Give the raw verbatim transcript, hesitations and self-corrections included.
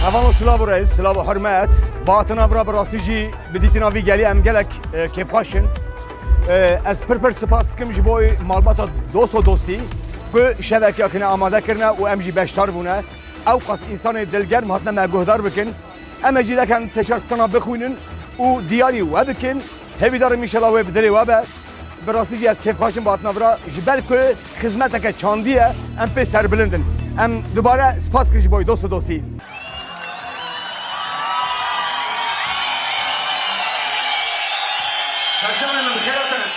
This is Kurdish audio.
Hevalno, silav û rêz, silav û hurmet. Bi hatina vira bi rastî jî bi dîtina vî gelî em gelek, e, kêfxweş in. E, ez pir pir spas dikim ji bo malbata Dost û Dostî ku şevekê xine amade kirine û em jî beşdar bûne. Ew qas însanê dilgerm hatine me guhdar bikin. Em ê jî dekan têşa stana bixwînin û diyarî we bikin. Hêvîdar im înşallah wê bi dilê we be. Bi rastî jî ez kêfxweş im bi hatina vira. Ji ber ku xizmeteke çandî ye, em pê serbilind in. Em dubare spas dikin ji bo Dost û Dostî. Serçavên min, bi xêr hatine.